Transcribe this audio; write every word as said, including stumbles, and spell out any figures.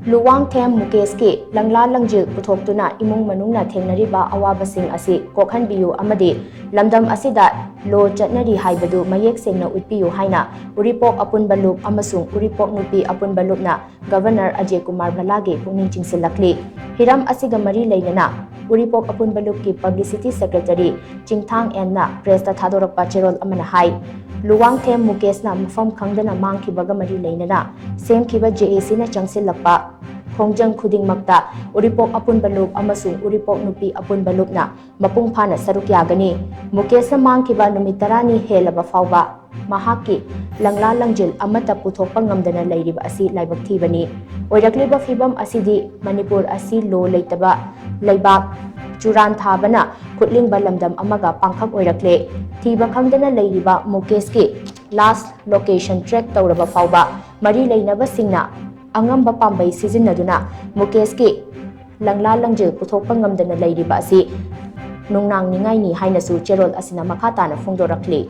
ꯂꯨꯋꯥꯡꯊꯦꯝ ꯃꯨꯀꯦꯁꯀꯤ ꯂꯪꯂꯥ ꯂꯪꯖꯤꯜ ꯄꯨꯊꯣꯛꯇꯨꯅ ꯏꯃꯨꯡ ꯃꯅꯨꯡꯅ ꯊꯦꯡꯅꯔꯤꯕ ꯑꯋꯥꯕꯁꯤꯡ ꯑꯁꯤ ꯀꯣꯛꯍꯟꯕꯤꯌꯨ ꯑꯃꯗꯤ ꯂꯝꯗꯝ ꯑꯁꯤꯗ ꯂꯣ ꯆꯠꯅꯔꯤ ꯍꯥꯏꯕꯗꯨ ꯃꯌꯦꯛ ꯁꯦꯡꯅ ꯎꯠꯄꯤꯌꯨ ꯍꯥꯏꯅ ꯎꯔꯤꯄꯣꯛ ꯑꯄꯨꯟꯕ ꯂꯨꯞ ꯑꯃꯁꯨꯡ ꯎꯔꯤꯄꯣꯛ ꯅꯨꯄꯤ ꯑꯄꯨꯟꯕ ꯂꯨꯞꯅ ꯒꯚꯔꯅꯔ ꯑꯖꯦ ꯀꯨꯃꯥꯔ ꯚꯜꯂꯥꯒꯤ ꯄꯨꯛꯅꯤꯡ ꯆꯤꯡꯁꯤꯜꯂꯛꯂꯤ꯫ ꯍꯤꯔꯝ ꯑꯁꯤꯒ ꯃꯔꯤ ꯂꯩꯅꯅ ꯎꯔꯤꯄꯣꯛ ꯑꯄꯨꯟꯕ ꯂꯨꯞꯀꯤ ꯄꯕ꯭ꯂꯤꯁꯤꯇꯤ ꯁꯦꯀ꯭ꯔꯦꯇꯔꯤ ꯆꯤꯡꯊꯥꯡ ꯑꯦꯟꯅ ꯄ꯭ꯔꯦꯁꯇ ꯊꯥꯗꯣꯔꯛꯄ ꯆꯦꯔꯣꯜ ꯑꯃꯅ ꯍꯥꯏ, ꯂꯨꯋꯥꯡꯊꯦꯝ ꯃꯨꯀꯦꯁꯅ ꯃꯐꯝ ꯈꯪꯗꯅ ꯃꯥꯡꯈꯤꯕꯒ ꯃꯔꯤ ꯂꯩꯅꯅ ꯁꯦꯝꯈꯤꯕ ꯖꯦ ꯑꯦ ꯁꯤꯅ ꯆꯪꯁꯤꯜꯂꯛꯄ ꯈꯣꯡꯖꯪ ꯈꯨꯗꯤꯡꯃꯛꯇ ꯎꯔꯤꯄꯣꯛ ꯑꯄꯨꯟꯕ ꯂꯨꯞ ꯑꯃꯁꯨꯡ ꯎꯔꯤꯄꯣꯛ ꯅꯨꯄꯤ ꯑꯄꯨꯟꯕ ꯂꯨꯞꯅ ꯃꯄꯨꯡ ꯐꯥꯅ ꯁꯔꯨꯛ ꯌꯥꯒꯅꯤ꯫ ꯃꯨꯀꯦꯁꯅ ꯃꯥꯡꯈꯤꯕ ꯅꯨꯃꯤꯠ ꯇꯔꯥꯅꯤ ꯍꯦꯜꯂꯕ ꯐꯥꯎꯕ ꯃꯍꯥꯛꯀꯤ ꯂꯪꯂꯥ ꯂꯪꯖꯤꯜ ꯑꯃꯠꯇ ꯄꯨꯊꯣꯛꯄ ꯉꯝꯗꯅ ꯂꯩꯔꯤꯕ ꯑꯁꯤ ꯂꯥꯏꯕꯛ ꯊꯤꯕꯅꯤ꯫ ꯑꯣꯏꯔꯛꯂꯤꯕ ꯐꯤꯕꯝ ꯑꯁꯤꯗꯤ ꯃꯅꯤꯄꯨꯔ ꯑꯁꯤ ꯂꯣ ꯂꯩꯇꯕ ꯂꯩꯕꯥꯛ ꯆꯨꯔꯥꯟ ꯊꯥꯕꯅ ꯈꯨꯠꯂꯤꯡꯕ ꯂꯝꯗꯝ ꯑꯃꯒ ꯄꯥꯡꯈꯛ ꯑꯣꯏꯔꯛꯂꯦ꯫ ꯊꯤꯕ ꯈꯪꯗꯅ ꯂꯩꯔꯤꯕ ꯃꯨꯀꯦꯁꯀꯤ ꯂꯥꯁ ꯂꯣꯀꯦꯁꯟ ꯇ꯭ꯔꯦꯛ ꯇꯧꯔꯕ ꯐꯥꯎꯕ ꯃꯔꯤ ꯂꯩꯅꯕꯁꯤꯡꯅ ꯑꯉꯝꯕ ꯄꯥꯝꯕꯩ ꯁꯤꯖꯤꯟꯅꯗꯨꯅ ꯃꯨꯀꯦꯁꯀꯤ ꯂꯪꯂꯥ ꯂꯪꯖꯤꯜ ꯄꯨꯊꯣꯛꯄ ꯉꯝꯗꯅ ꯂꯩꯔꯤꯕ ꯑꯁꯤ ꯅꯨꯡꯅꯥꯡꯅꯤꯉꯥꯏꯅꯤ ꯍꯥꯏꯅꯁꯨ ꯆꯦꯔꯣꯜ ꯑꯁꯤꯅ ꯃꯈꯥ ꯇꯥꯅ ꯐꯣꯡꯗꯣꯔꯛꯂꯤ꯫